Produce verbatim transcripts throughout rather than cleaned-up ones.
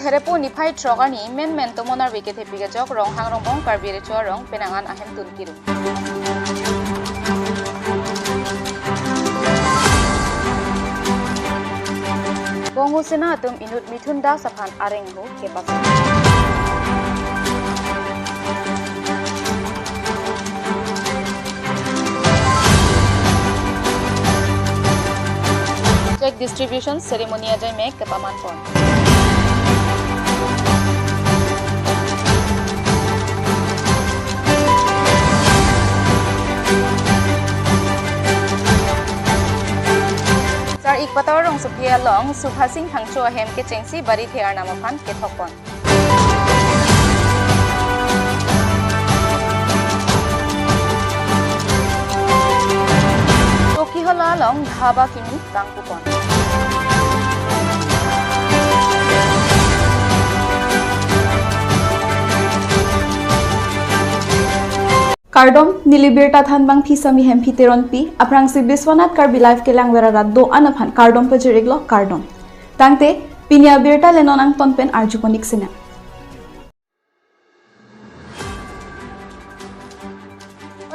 Therepo niphai throk arni menmen tomon arve kethepi kejok Ronghang Rongbong Karbi Recho Arong penang an ahemtun kiru. Bongo Sena atum inut Mithun Das aphan areng ho kepasok. Cheque distribution ceremony ajai mek kepaman pon. Sar-ik Pator rongsopi along Subha Sing Phangcho ahem kechengsi barithe arnam aphan kethok pon. Chokihola along dhaba kimi kangkupon. Kardom, neli birta thanbang Phisami Hemphi Teronpi, aphrangsi Biswanath Karbi Live kelang vera rat do-an aphan kardom pajir-iklo, kardom. Tangte, pini abirta le non angton pen arjupon-ik sinang.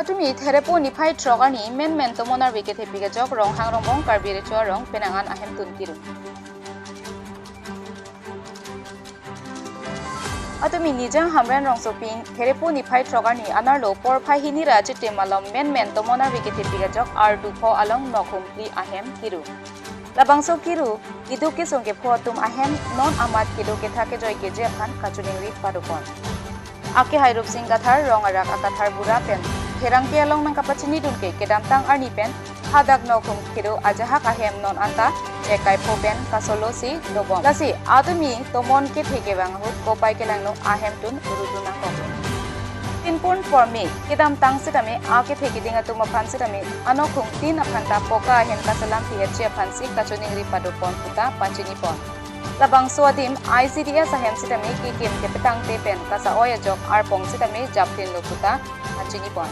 Atumi Therepo niphai throk arni menmen tomon arve kethepi kejok Ronghang Rongbong Karbi Recho Arong penang an ahemtun kiru. Atumi Nijang Hamren rongsopi Therepo niphai throk arni anerlo porphai hini ra chitim malom menmen tomon arve kethepi kejok Ardu pho along nok hum phli ahem kiru. Labangso kiru, keduk kesung kepho atum ahem non amat kedo ketha kejoi keje aphan kachiningri padopon. Akehai Rupsing Kathar, Rong Arak Akathar Bura pen pherangke along nangkapachinidun ke kedamtang arni pen hadak nok hum kedo ajahak ahem non anta chekai pho pen kasolo si dobom. Lasi atumi tomon kethe kevang ahut kopai kelangno ahemtun rudun nangkok. Pinpon porme, kedamtang sitame akethe keding atum aphan sitame anok hum tin aphan ta poka ahem kaselam pi achi aphansi kachiningri padopon puta pachinipon. Labangso adim I C D S ahem sitame kekim kepetangte pen kasa-oi ajok arpong sitame japtinlo puta pachinipon.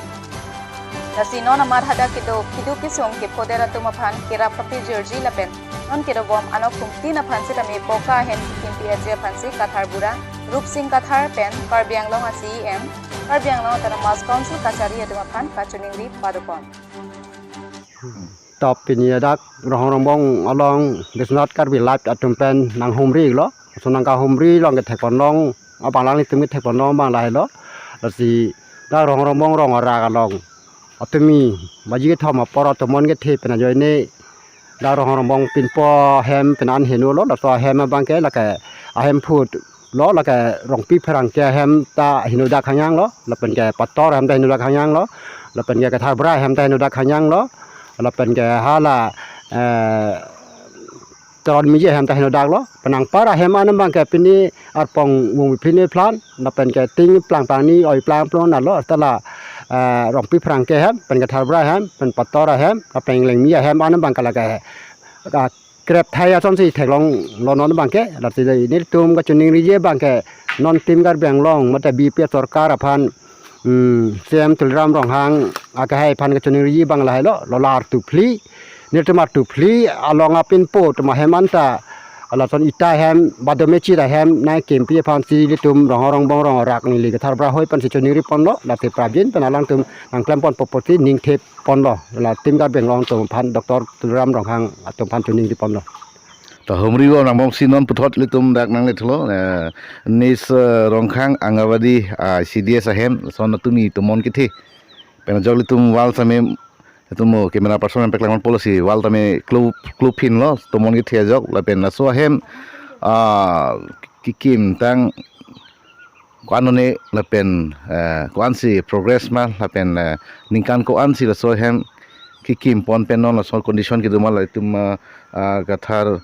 Lasi non amat hadak kedo keduk kesung kephodet atum aphan kerap kapejirji lapen non kedobom anok hum tin aphan sitame poka ahem kekimpi achi aphansi Kathar Bura, Rupsing Kathar pen Karbi Anglong a C E M, Karbi Anglong Autonomous Council kachari atum aphan kachiningri padopon. Top pini adak Ronghang Rongbong along Biswanath Karbi Live atum pen nanghumri-iklo. So nangkahumri along kethekpon long, abang alanglitum kethekpon long abang lahelo. Lasi dak Ronghang Rongbong Rong Arak along atumi baji kethom apor atum tomon kethe pen ajoine dak Ronghang Rongbong pinpo ahem pen an henolo, laso ahem abangke lake ahem phut lo, lake Rongpi pherangke ahem ta henodak hangyanglo, lapenke Pator ahem ta henodak hangyanglo, lapenke Kathar Bura ahem ta henodak hangyanglo, lapenke hala, eh, Teron Miji ahem ta henodaklo, penang par ahem anam abangke pini arpong mung pini plan, lapenke ting plang plang ni oi plang plong nalo, tala, eh, Rongpi pherangke ahem, pen Kathar Bura ahem, pen Pator ahem, lapen Lengmi ahem anam abangke lake, ah, krep thai asonsi theklonglo non abangke, lasi nelitum kachiningriji abangke non Team Karbi Anglong mate B P F sorkar aphan, hmm, C M Tuliram Ronghang akehai aphan kachiningriji abang lahelo, lo la artu phli, nelitum artu phli along apinpo atum ahem anta, lason ita ahem, badome chit ahem nangkimpi aphansi nelitum Ronghang Rongbong Rong Arak neli Kathar Bura ahoi aphansi chiningri ponlo, lasi prapjin pen alangtum nangklem ponpo pusi ningthep ponlo, la Team Karbi Anglong atum aphan, Doctor Tuliram Ronghang atum aphan chiningri ponlo. To humri-o nangbomsi non puthot ilitum dak nanglethelo, eh, Nis, eh, Rongkhang Anganwadi, ah, C D S ahem, lason atumi tomon kethe pen ajok ilitum wall tame, ilitum mo camera person pen paklang ponpo, lasi wall tame klo, klo phinlo tomon kethe ajok, lapen laso ahem, ah, kekim tang ko-an one lapen, eh, ko-ansi progress ma lapen, eh, ningkan ko-ansi laso ahem kekim pon pen non laso condition kedo ma, la itum, eh, eh, Kathar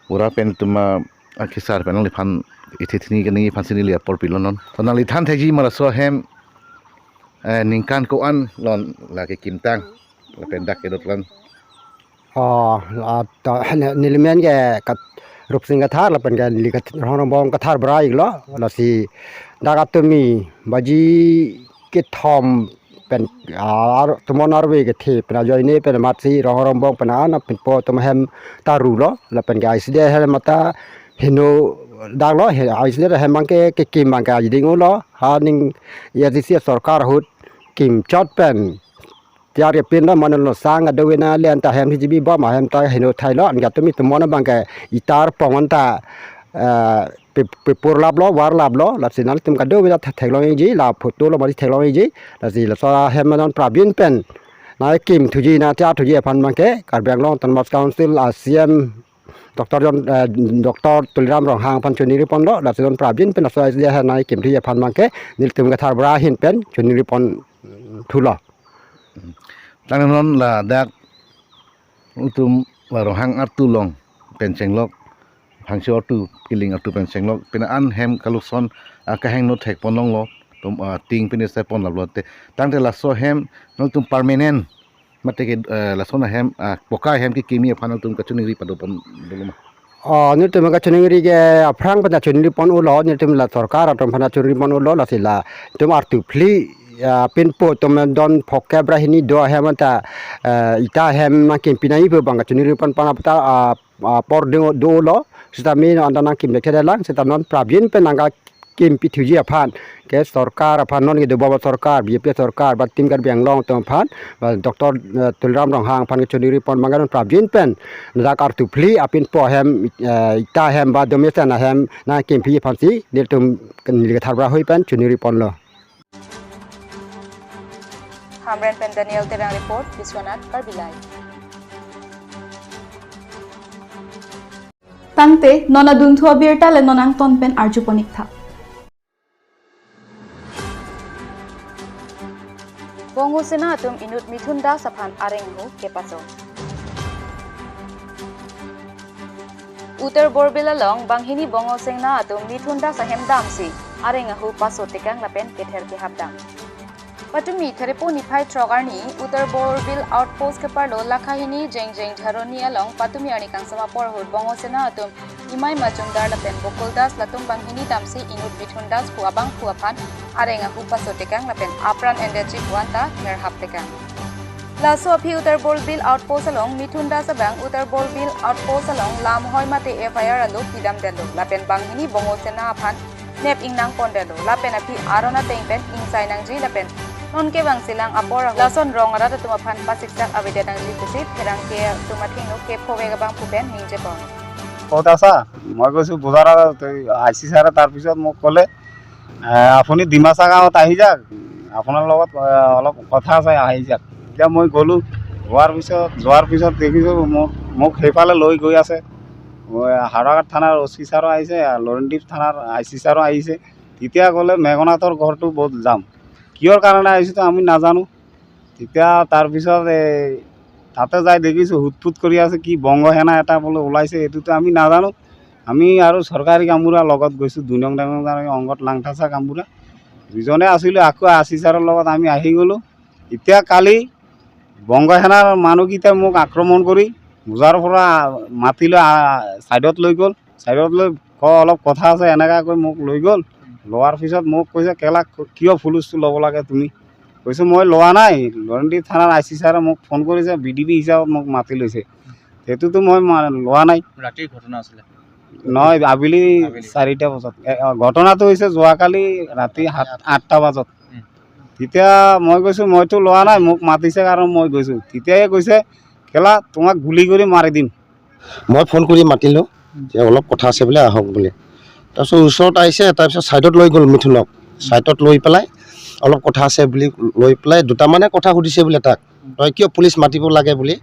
Bura pen itum, eh, akesar pen nangliphan ithithini kani aphansi neli apor pilo non. To nangli than theji ma laso ahem, eh, ningkan ko-an lon la kekim tang lapen dak kedo plan. Oh, la ta, ne-, nelimen ke Kat-, Rupsing Kathar, lapen ke neli Kat-, Ronghang Rongbong Kathar Bura-iklo, lasi dak atumi baji kethom pen, ah, ar-, tomon arve kethe pen ajoine pen amatsi Ronghang Rongbong pen an apinpo atum ahem ta rulo, lapen ke I C D S ahem ta heno Danglo he, aisle hem abangke kekim abangke ajiding ulo, ha ning A D C sorkar ahut kimchot pen tiar kepin lo, mane lo sang ado vena le anta hem T G B bom ahem ta heno thailo, anke tumi tumon abangke itar pongon ta, eh, pe-, pepur laplo, var laplo, lasi nangtum kado vena the-, theklongji, la photo lo mari theklongji, lasi laso hem non prabin pen nangkimthuji, nangtiarthuji aphan abangke Karbi Anglong Autonomous Council a C E M Doctor John, eh, Doctor Tuliram Ronghang aphan choningri ponlo, lasi non prabin pen laso aisle hem nangkimthuji aphan abangke nelitum Kathar Bra ahin pen choningri pon, mm, thulo. Tangte non ladak itum la Ronghang artu along pen chenglok, Phangcho artu, Kiling artu pen chenglok, pine an hem kaluson, ah, kahingno thek pon longlo, tum, ah, ting pine se pon laplo te. Tangte laso hem nangtum permanent mate ke, eh, lason ahem, ah, poka ahem kekimi aphan nangtum kachoningri pado pon dolo ma? Oh, nelitum kachoningri ke aphrang pen choningri pon ulo, nelitum la sorkar atum aphan choningri pon ulo, lasi latum artu phli, ah, pinpo tum don phongkep ra hini do ahem anta, eh, itar hem nangkimpi nangji pu abang kachoningri pon pon apta, ah, ah, apor ding dolo, seta me non anta nangkimpi thelang, seta non prabin pen nangka kimpithuji aphan ke sorkar aphan, non kedo bom sorkar, B J P sorkar, ba Team Karbi Anglong atum aphan, ba Doctor, eh, Tuliram Ronghang aphan kachoningri pon abangke non prabin pen ladak artu phli apinpo ahem, eh, itar ahem ba domesen ahem nangkimpi aphansi nelitum neli Kathar Bra ahin pen choningri ponlo. Hamren pen Daniel Terang report, Biswanath Karbi Live. Tangte non adunthu abirta le non angton pen arju pon-ik tha. Bongo Sena atum inut Mithun Das aphan areng ahu kepaso. Uttar Borbil along banghini Bongo Sena atum Mithun Das ahem damsi areng ahu paso tekang lapen kether kehap dam. Patumi Therepo niphai throk arni Uttar Borbil outpost keparlo lakha hini Jengjeng Dharoni along patumi arni kangsam apor ahut Bongo Sena atum Imai Majumdar lapen Gokul Das latum banghini damsi inut Mithun Das pu abangphu aphan areng ahu paso tekang lapen apran endet ji pu anta therhap tekang. Laso aphi Uttar Borbil outpost along Mithun Das abang Uttar Borbil outpost along lamhoi mate F I R alo pidamdetlo lapen banghini Bongo Sena aphan nep ingnang pondetlo lapen aphi aron ateng pen ingsai nangji lapen non kevang silang apor ahut lason rong arat atum aphan pasiksak avedet nangji pusi pherangke atum athengno kephovek abangphu pen ningje pon. ক'ত আছা? মই কৈছোঁ বজাৰত, এই I C ছাৰে তাৰপিছত মোক ক'লে, "এ, আপুনি ডিমাচা গাঁৱত আহি যাওক, আপোনাৰ লগত, এ, অলপ কথা আছে, আহি যাওক।" এতিয়া মই গ'লোঁ, হোৱাৰ পিছত, যোৱাৰ পিছত দেখিছোঁ মোক, মোক সেইফালে লৈ গৈ আছে। মই হাওৰাঘাট থানাৰ অ' চি ছাৰো আহিছে, লৰেণদ্বীপ থানাৰ আই চি ছাৰো আহিছে। তেতিয়া ক'লে, "মেঘনাথৰ ঘৰটো বহুত যাম।" কিহৰ কাৰণে আহিছেতো আমি নাজানো। তেতিয়া তাৰপিছত এই তাতে যাই দেখিছোঁ হুটফুট কৰি আছে, কি বংগ সেনা এটা বোলে ওলাইছে, এইটোতো আমি নাজানো। আমি আৰু চৰকাৰী গামবুঢ়া লগত গৈছোঁ, দুই নং ডাঙৰ গাঁৱৰ অংগত লাংথাচা গামবুঢ়া। দুজনে আছিলোঁ, আকৌ আই চি ছাৰৰ লগত আমি আহি গ'লোঁ। এতিয়া কালি বংগ সেনাৰ মানুহকেইটাই মোক আক্ৰমণ কৰি বজাৰৰ পৰা মাতি লৈ, আ, ছাইডত লৈ গ'ল। ছাইডত লৈ ক-, অলপ কথা আছে, এনেকাকৈ মোক লৈ গ'ল। লোৱাৰ পিছত মোক কৈছে, "কেলা, কিয় পুলিচটো ল'ব লাগে তুমি?" কৈছোঁ, "মই লোৱা নাই, লৰেণদ্বীপ থানাৰ আই চি ছাৰে মোক ফোন কৰিছে, বি ডি পি হিচাপত মোক মাতি লৈছে, সেইটোতো মই মা-, লোৱা নাই।" ৰাতিৰ ঘটনা আছিলে? নহয়, আবেলি আবেলি। চাৰিটা বজাত। এ, অ, ঘটনাটো হৈছে যোৱাকালি ৰাতি সাত, আঠটা বজাত। উম। তেতিয়া মই কৈছোঁ, "মইতো লোৱা নাই, মোক মাতিছে কাৰণ মই গৈছোঁ।" তেতিয়াই কৈছে, "কেলা, তোমাক গুলি কৰি মাৰি দিম।" মই ফোন কৰি মাতিলোঁ যে অলপ কথা আছে বোলে, আহক বুলি। তাৰপিছত ওচৰত আহিছে, তাৰপিছত ছাইডত লৈ গ'ল মিথুনক। ছাইডত লৈ পেলাই অলপ কথা আছে বুলি লৈ পেলাই দুটামানে কথা সুধিছে বোলে তাক, "তই কিয় পুলিচ মাতিব লাগে?" বুলি।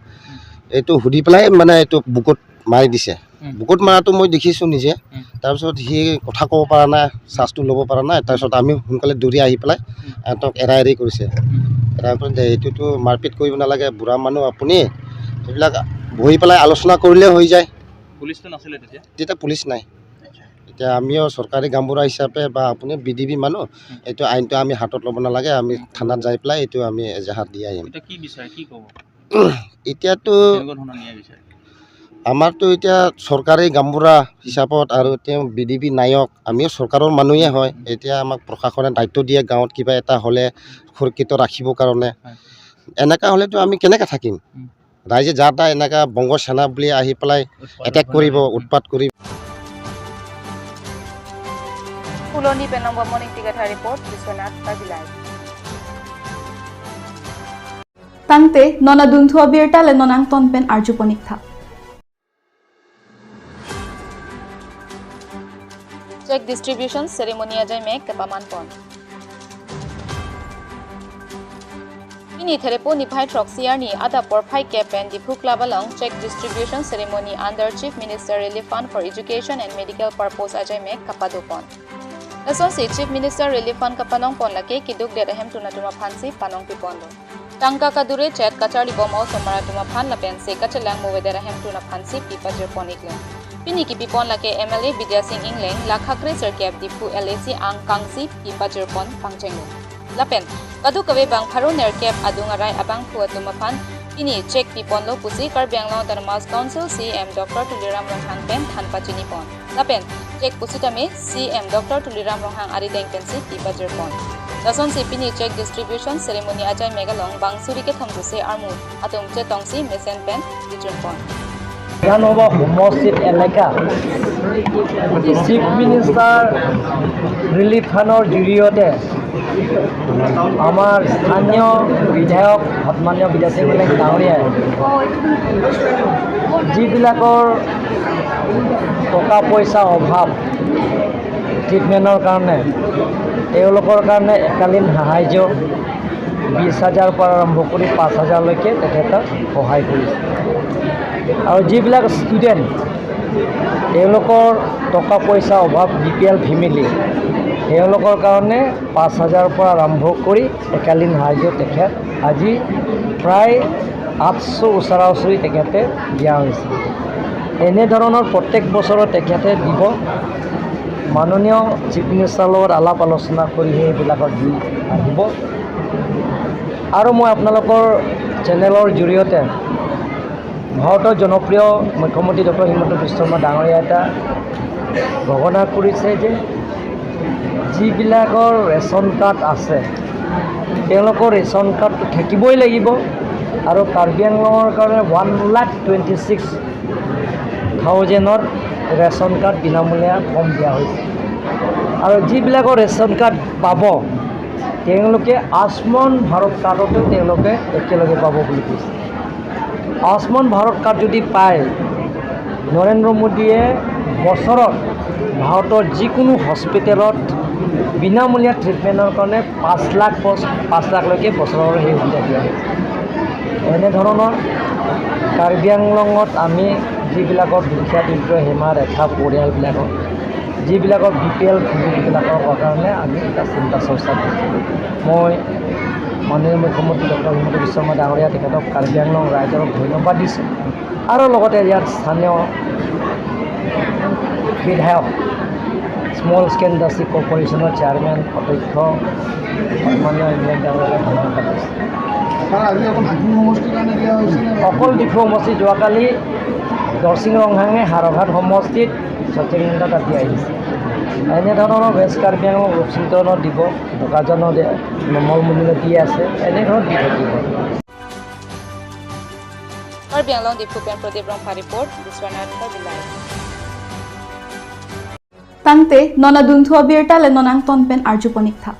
এইটো সুধি পেলাই মানে এইটো বুকুত মাৰি দিছে। উম। বুকুত মাৰাটো মই দেখিছোঁ নিজে। উম। তাৰপিছত সি কথা ক'ব পৰা নাই, শ্বাসটো ল'ব পৰা নাই। তাৰপিছত আমি সোনকালে দৌৰি আহি পেলাই উম। সিহঁতক এৰা এৰি কৰিছে। উম। এৰা কৰি দে, "এইটোতো মাৰপিট কৰিব নালাগে, বুঢ়া মানুহ আপুনি, এইবিলাক বহি পেলাই আলোচনা কৰিলে হৈ যায়।" পুলিচটো নাছিলে তেতিয়া? তেতিয়া পুলিচ নাই। আচ্ছা। এতিয়া আমিও চৰকাৰী গাঁওবুঢ়া হিচাপে বা আপুনি বি ডি বি মানুহ, উম। এইটো আইনটো আমি হাতত ল'ব নালাগে, আমি উম। থানাত যাই পেলাই এইটো আমি এজাহাৰ দি আহিম। এতিয়া কি বিচাৰে, কি ক'ব? এতিয়াতো কেনেকুৱা ধৰণৰ ন্যায় বিচাৰে? আমাৰতো এতিয়া চৰকাৰী গাঁওবুঢ়া হিচাপত আৰু তেওঁ বি ডি বি নায়ক, আমিও চৰকাৰৰ মানুহে হয়। উম। এতিয়া আমাক প্ৰশাসনে দায়িত্ব দিয়ে, গাঁৱত কিবা এটা হ'লে সুৰক্ষিত ৰাখিবৰ কাৰণে। হয়। এনেকা হ'লেতো আমি কেনেকে থাকিম? উম। ৰাইজে যাৰ তাৰ এনেকা বংগ সেনা বুলি আহি পেলাই উৎপাত এটেক কৰিব, উৎপাত কৰিব। Phuloni pen Nongbomon Ingti Kathar report, Biswanath Karbi Live. Tangte, non adunthu abirta le non angton pen arjuponik tha. Cheque distribution ceremony ajaimek kapamanpon. Pini Therepo niphai throksi arni adap porphai kep pen Diphu Club along cheque distribution ceremony under Chief Minister Relief Fund for Education and Medical Purpose ajaimek kapadopon. Lasonsi Chief Minister Relief Fund kapanongpon lake keduk det ahemtun atum aphansi panongpiponlo. Tangka kadure chet kacharlibom a-osomar atum aphan lapensi kachelang movedet ahemtun aphansi pipajirpon iklo. Pini kipipon lake M L A Bidya Sing Engleng, lakh kre sirkep Diphu L A C angkangsi pipajirpon pangchenglo. Lapen kadokave bang pharo nerkep adung arai abangphu atum aphan pini cheque piponlo pusi Karbi Anglong Autonomous Council C E M Doctor Tuliram Ronghang pen than pachinipon. Lapen cheque pusitame C E M Doctor Tuliram Ronghang arideng pensi pipajirpon. Lasonsi pini cheque distribution ceremony ajaimek along bang suri kethom jose armu atum chetongsi mesen pen pijirpon. বিধানসভা সমষ্টিত এলেকা chief minister relief ফাণ্ডৰ জৰিয়তে আমাৰ স্থানীয় বিধায়ক সন্মানীয় বিদ্যা সিং মৈনাম ডাঙৰীয়াই যিবিলাকৰ টকা পইচা অভাৱ ট্ৰিটমেণ্টৰ কাৰণে, তেওঁলোকৰ কাৰণে এককালীন সাহায্য বিশ হাজাৰৰ পৰা আৰম্ভ কৰি পাঁচ হাজাৰলৈকে তেখেতক সহায় কৰিছে। আৰু যিবিলাক ষ্টুডেণ্ট, তেওঁলোকৰ টকা পইচা অভাৱ, বি পি এল ফেমিলি, তেওঁলোকৰ কাৰণে পাঁচ হাজাৰৰ পৰা আৰম্ভ কৰি এককালীন সাহায্য তেখেত আজি প্ৰায় আঠশ ওচৰা ওচৰি তেখেতে দিয়া হৈছে। এনেধৰণৰ প্ৰত্যেক বছৰত তেখেতে দিব। মাননীয় চিফ মিনিষ্টাৰৰ লগত আলাপ আলোচনা কৰিহে এইবিলাকত দি আহিব। আৰু মই আপোনালোকৰ চেনেলৰ জৰিয়তে ভাৰতৰ জনপ্ৰিয় মুখ্যমন্ত্ৰী ডক্টৰ হিমন্ত বিশ্ব শৰ্মা ডাঙৰীয়া এটা ঘোষণা কৰিছে যে যিবিলাকৰ ৰেচন কাৰ্ড আছে, তেওঁলোকৰ ৰেচন কাৰ্ডটো থাকিবই লাগিব। আৰু কাৰ্বি আংলঙৰ কাৰণে ওৱান লাখ টুৱেণ্টি ছিক্স থাউজেণ্ডৰ ৰেচন কাৰ্ড বিনামূলীয়া ফৰ্ম দিয়া হৈছে। আৰু যিবিলাকৰ ৰেচন কাৰ্ড পাব, তেওঁলোকে আয়ুষ্মান ভাৰত কাৰ্ডতো তেওঁলোকে একেলগে পাব বুলি কৈছে। আয়ুষ্মান ভাৰত কাৰ্ড যদি পায়, নৰেন্দ্ৰ মোদীয়ে বছৰত ভাৰতৰ যিকোনো হস্পিটেলত বিনামূলীয়া ট্ৰিটমেণ্টৰ কাৰণে পাঁচ লাখ পচ-, পাঁচ লাখলৈকে বছৰৰ সেই সুবিধা দিয়া হৈছে। এনেধৰণৰ কাৰ্বি আংলঙত আমি যিবিলাকৰ দুখীয়া দৰিদ্ৰ সীমা ৰেখা পৰিয়ালবিলাকৰ, যিবিলাকৰ বি পি এল ফেমিলিবিলাকৰ কাৰণে আমি এটা চিন্তা চৰ্চা কৰিছোঁ। মই মাননীয় মুখ্যমন্ত্ৰী ডক্টৰ হিমন্ত বিশ্ব শৰ্মা ডাঙৰীয়া তেখেতক কাৰ্বি আংলং ৰাইজক ধন্যবাদ দিছোঁ। আৰু লগতে ইয়াত স্থানীয় বিধায়ক, স্মল স্কেল ইণ্ডাষ্ট্ৰী কৰ্পৰেশ্যনৰ চেয়াৰমেন অধ্যক্ষ মাননীয় ইংলেণ্ড ডাঙৰীয়াক ধন্যবাদ দিছোঁ। ছাৰ, আজি অকল ডিফু সমষ্টিৰ কাৰণে দিয়া হৈছে নে? অকল ডিফু সমষ্টি। যোৱাকালি দৰসিং ৰংহাঙে হাৰঘাট সমষ্টিত স্বচ্ছগ্ৰহণ তাত দিয়া আহিছে। এনেধৰণৰ ৱেষ্ট কাৰ্বি আংলং ৰূপচি তেৰণত দিব, বোকাজানো দে-, নুমলমণিলৈ দি আছে, এনেধৰণৰ দি থাকিব। Karbi Anglong Diphu pen Pradip Rongphar report, Biswanath Karbi Live. Tangte, non adunthu abirta le non angton pen arjuponik tha.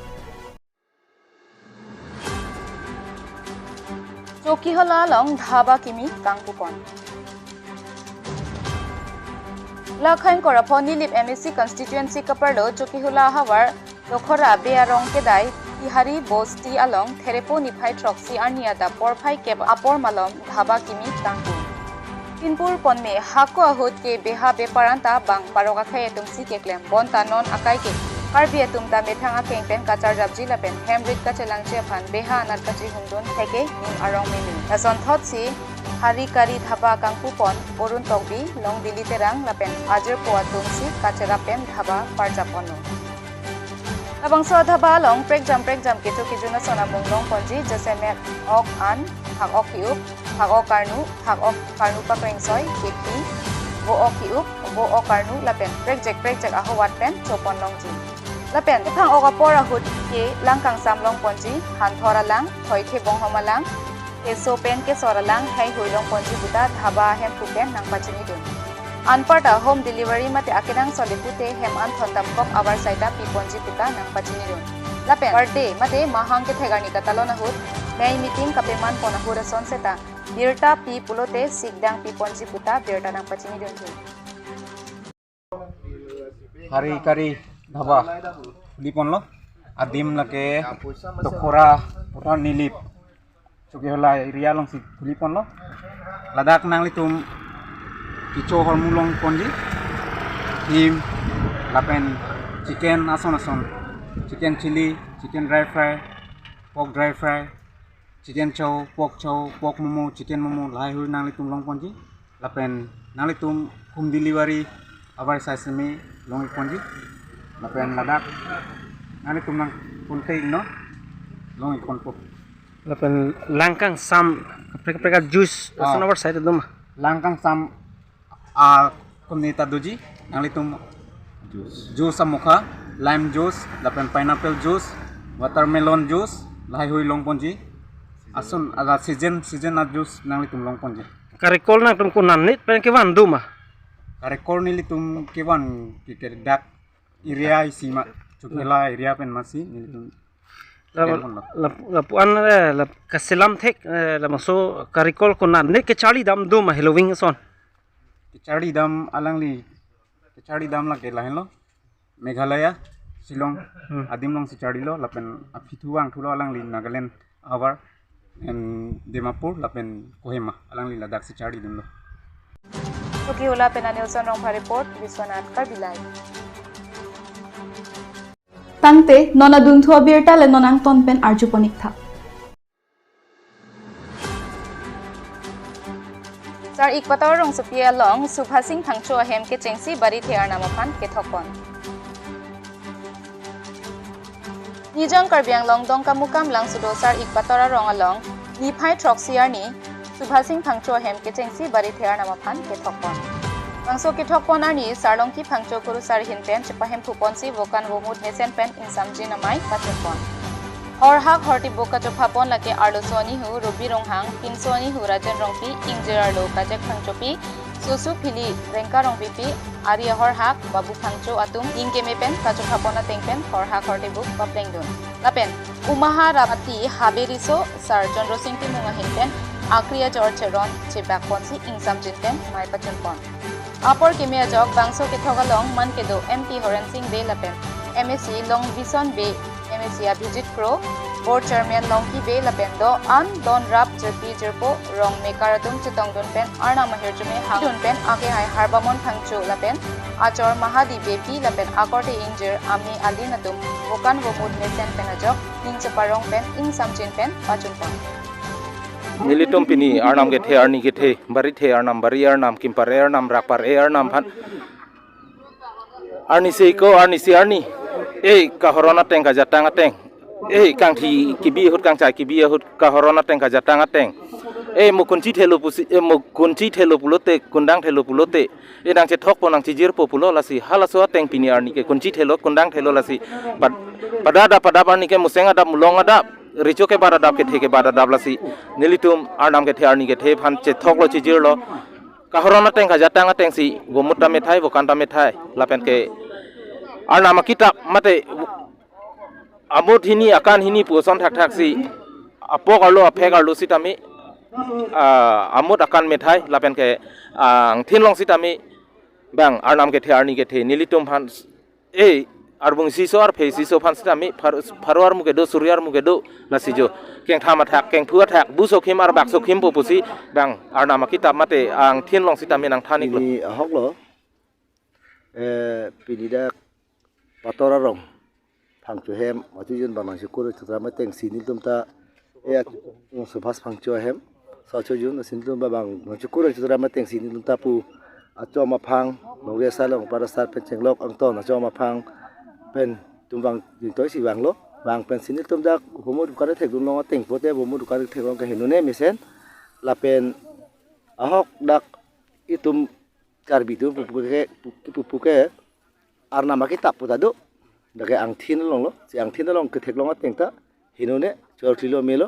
Chokihola along dhaba kimi kangpupon. Lakhain korapho Nilip M A C constituency kaparlo Chokihola havar Dokhora Bey arong kedai Tihari Bosti along Therepo niphai throksi arni adap porphai kep apor malom dhaba kimi kangpu. Pinpur ponme hako ahut ke beha bepar anta bang parok akhei atum si keklem bonta non akai ke Karbi atum ta methang akeng pen kacharjapji lapen hem rit kachelangji aphan beha anat kachihumdun theke ning arong meme. Lason thotsi Hari Kari dhaba kangpupon Arun Tokbi, Longdili Terang lapen ajirpo atum si kacherap pen dhaba parjaponlo. Labangso adhaba along prekjam prekjam kecho kejun ason amung longponji, jasemet ok an, phak ok ki-up, phak ok karnu, phak ok karnu pakrengsoi, kepi, vo ok ki-up, vo ok karnu lapen prekjek prekjek ahowat pen chopon longji. Lapen kephang ok apor ahut ke lang kangsam longponji, hanthor alang, thoithe bonghom alang, keso pen kesor alang heihui longponji puta dhaba ahemphu pen nangpachinidun. Anparta home delivery mate akenangsot le pute hem an thondamkok avarsai ta piponji puta nangpachinidun. Lapen birthday mate mahang kethek arni katalon ahut mei meeting kapemanpon ahut ason seta birta pi pulote sikdang piponji puta birta nangpachinidunji. Hari Kari Dhaba khuli ponlo. Adim lake Tokhora Bhutan Nilip Chokihola area alongsi khuli ponlo. Ladak nanglitum kecho ahormu longponji. Him lapen chicken ason ason, chicken chili, chicken dry fry, pork dry fry, chicken chow, pork chow, pork momo, chicken momo, lahai hui nanglitum longponji. Lapen nanglitum home delivery avarsai semi long-ikponji. Lapen ladak nanglitum nangpon ke ingno long-ikponpo. Lapen lang kangsam kaprek kaprek a-juice, ah, ason avarsai ta doma. Lang kangsam akumni ta doji, nanglitum juice, juice amokha, lime juice, lapen pineapple juice, watermelon juice, lahai hui longponji. Ason ala season season a-juice nanglitum longponji. Karikol nangtum konat nit pen kevan doma? Karikol nelitum kevan ke, ke dak area isi ma, Chokihola area pen masi nelitum. Lap-, kevan lo. Lap-, lapu-an, eh, lap-, kaselam thek, eh, labangso karikol konat nit kecharli dam doma Halloween ason? Kecharli dam alangli, kecharli dam lake lahenlo. Meghalaya, Shillong, hmm, adim alongsi charlilo, lapen aphi thu vangthulo alangli Nagaland ahavar, em, Dimapur, lapen Kohima, alangli ladaksi charlidunlo. Chokihola pen Anilson Rongphar report, Biswanath Karbi Live. Tangte, non adunthu abirta le non angton pen arjupon-iktha. Sar-ik Pator rongsopi along Subhasing Phangcho ahem kechengsi barithe arnam aphan kethokpon. Nijang Karbi Anglong Dongkamukam langsudo Sar-ik Pator arong along niphai throksi arni Subhasing Phangcho ahem kechengsi barithe arnam aphan kethokpon. Bangso kethokpon arni Sarlongki Phangcho kurusar ahin pen chepahemphupon si Vokan Vomut mesen pen ingsamjin amei pachunpon. Horhak hortibuk kachophapon lake arloso anihu Ruby Ronghang, pinso anihu Rajen Rongpi, ingjir arlo Kajek Phangchopi, sosu phili Rengka Rongpipi, ari ahorhak Babu Phangcho atum ning keme pen kachophapon ateng pen horhak hortibuk paplengdun. Lapen Umaha Rapati Habe Riso Sar Chandra Sing Timung ahin pen akri ajor cheron chebakpon si ingsamjin pen mei pachunpon. Apor keme ajok bangso kethok along man kedo M P Horen Sing Bey lapen M A C Longbison Bey, M A C Abhijit Kro, Board Chairman Longki Bey lapen do-an don rap jirpi jirpo rong mekar atum chetongdun pen arnam ahirjume hangdun pen akehai Harbamon Phangcho lapen achor Mahadi Beypi lapen akorte ingjir amei alin atum Vokan Vomut mesen pen ajok ning cheparong pen ingsamjin pen pachunpon. Nelitum pini arnam kethe, arni kethe, barithe arnam, bari arnam, kimpare arnam, rakpare arnam aphan. Arnisi ko, arnisi arni. Ei, kahoron ateng, kajatang ateng. Ei, kangthi kebi ahut, kangchai kebi ahut, kahoron ateng, kajatang ateng. Ei, mo konchi thelo pusi, ei, mo konchi thelo pulote, kundang thelo pulote. Ei, nangchethokpo, nangchijirpo pulo lasi. Halaso ateng pini arni ke konchi thelo, kundang thelo lasi. Pad-, pada adap, pada adap arni ke museng adap, mulong adap, recho kebat adap, kethe kebat adap lasi. Nelitum arnam kethe, arni kethe aphan chethoklo, chijirlo. Kahoron ateng, kajatang ateng si, Vomut ta methai, Vokan ta methai, lapen ke arnam akitap mate amut hini akan hini pu ason thakthak si, apok arlo aphek arlo sitame, ah, amut akan methai, lapen ke, ah, angthin along sitame, bang arnam kethe, arni kethe, nelitum aphan, ei, arbung isiso, arphe isiso aphan sitame, phar-, pharo armu kedo, suri armu kedo, lasi jo. Kengtham athak, kengphu athak, bu sokhim, arbak sokhim po pusi, bang arnam akitap mate angthin along sitame nangthan-iklo. Pini ahoklo, eh, pini dak Pator arong Phangcho ahem, achu jun bang nangchekur chutram ateng si nelitum ta, eh, Subhas Phangcho ahem, so achu jun si nelitum bang nangchekur chutram ateng si nelitum ta pu achom aphang, longri asar, longpar asar pen chenglok angton achom aphang pen tum bang jingtoi si vanglo, vang pen si nelitum dak Vomut dukan thekdun long ateng pote Vomut dukan theklong ke henune mesen, lapen ahok dak itum Karbi atum pupu ke, pupu ke arnam akitap pu ta do. Dak ke angthin alonglo, si angthin along ketheklong ateng ta henune chor klilo melo.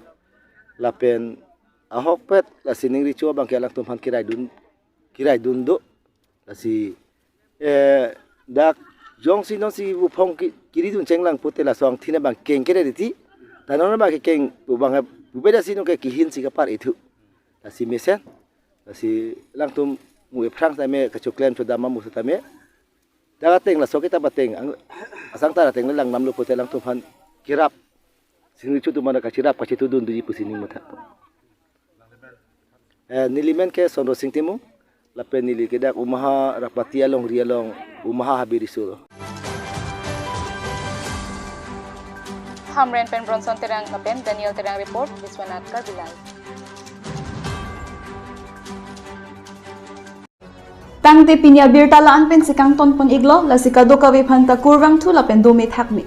Lapen ahokpet lasi ningri cho abang ke alangtum aphan kiraidun, kiraidun do. Lasi eh dak jongsi nonsi buphong ki- kiri dun chenglang pute laso angthin abang keng kere diti. Ta non abang keng pu abang pu beda si non ke kihin si kapar ithu. Lasi mesen. Lasi alangtum mu ephrang tame kachoklem chodam mamu tame. Dak ateng laso kita bateng ang asang ta ateng lang namlo pute alangtum aphan kirap. Singri chu tumana kachirap kachitudun duji pusi ning matha. Eh, neli men ke Sondro Sing Timung, lapen neli ke dak Umhaha Rapati alongri along Umhaha Habiri Suro. Hamren pen Bronson Terang lapen Daniel Terang report, Biswanath Karbi Live. Tangte pini abirta la-an pensi kangton pon iklo, lasi kadokave aphan ta kurvangthu lapen dome thakme.